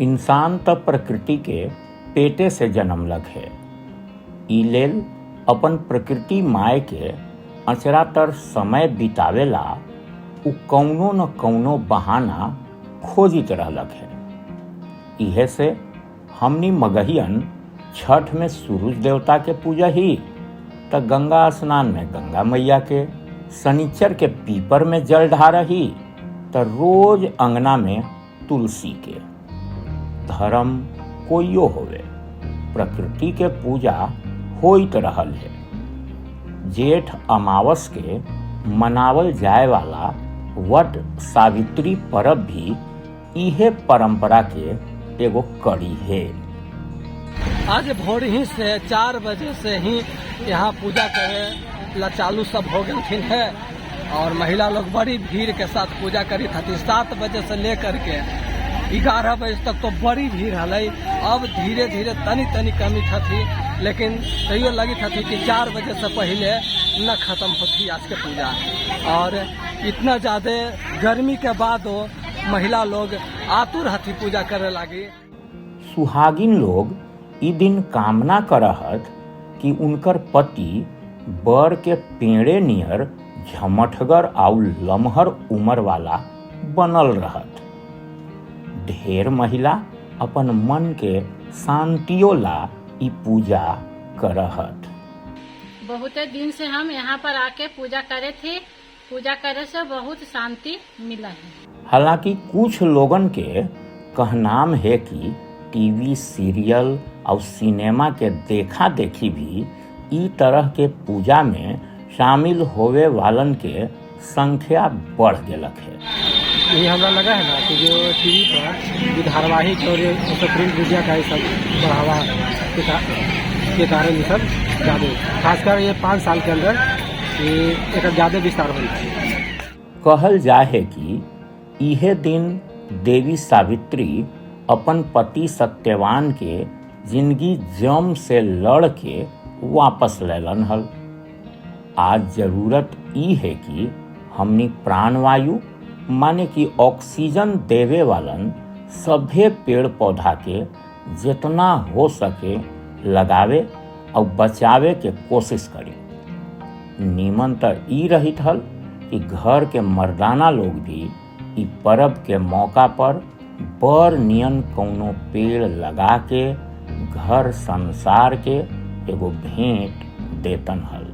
इंसान त प्रकृति के पेटे से जनमलक हे, ई लेल अपन प्रकृति माय के अँचरा तर समय बितावेला उ कौनो न कौनो बहाना खोजित रहलक हे। इहे से हमनी मगहियन छठ में सूरज देवता के पूजा ही त गंगा स्नान में गंगा मैया के, शनिचर के पीपर में जल ढारही त रोज अंगना में तुलसी के। धर्म कोइयो होवे, प्रकृति के पूजा होइत रहल है। जेठ अमावस के मनावल जाए वाला वट सावित्री परब भी इहे परंपरा के एगो कड़ी है। आज भोर ही से 4 बजे से ही यहाँ पूजा करे ला चालू सब हो गए है और महिला लोग बड़ी भीड़ के साथ पूजा करी थी। 7 बजे से लेकर के 11 बजे तक तो बड़ी भीड़ हलै। अब धीरे धीरे तनी तनी कमी थी, लेकिन तैयो लगी थी कि 4 बजे से पहले न खत्म होती आज के पूजा। और इतना ज्यादा गर्मी के बाद महिला लोग आतुर हथी पूजा करे लागी। सुहागिन लोग ई दिन कामना करहत कि उनकर पति बर के पेड़े नियर झमठगर आउ लमहर उमर वाला बनल रहत। ढेर महिला अपन मन के शांतियों ला ई पूजा करहत। बहुते दिन से हम यहाँ पर आके पूजा करे थी। पूजा करे से बहुत शांति मिला है। हालांकि कुछ लोगन के कहनाम है कि टीवी सीरियल और सिनेमा के देखा देखी भी ई तरह के पूजा में शामिल होवे वालन के संख्या बढ़ गेलक है। यही हमरा लगा है ना कि जो टीवी पर ये धारावाहिक और ये सब प्रिंट मीडिया का ये सब बढ़ावा के कारण ये सब ज़्यादा, खासकर ये 5 साल के अंदर ये एक ज़्यादा विस्तार हो है। कहल जाए है कि इहे दिन देवी सावित्री अपन पति सत्यवान के जिंदगी जम से लड़ के वापस लेलन हल। आज जरूरत ई है कि हमनी प्राणवायु माने कि ऑक्सीजन देवे वालन सभे पेड़ पौधा के जितना हो सके लगावे और बचावे के कोशिश करी। नीमन त ई रहित हल कि घर के मर्दाना लोग भी ई परब के मौका पर बर नियन कौनो पेड़ लगा के घर संसार के एगो भेंट देतन हल।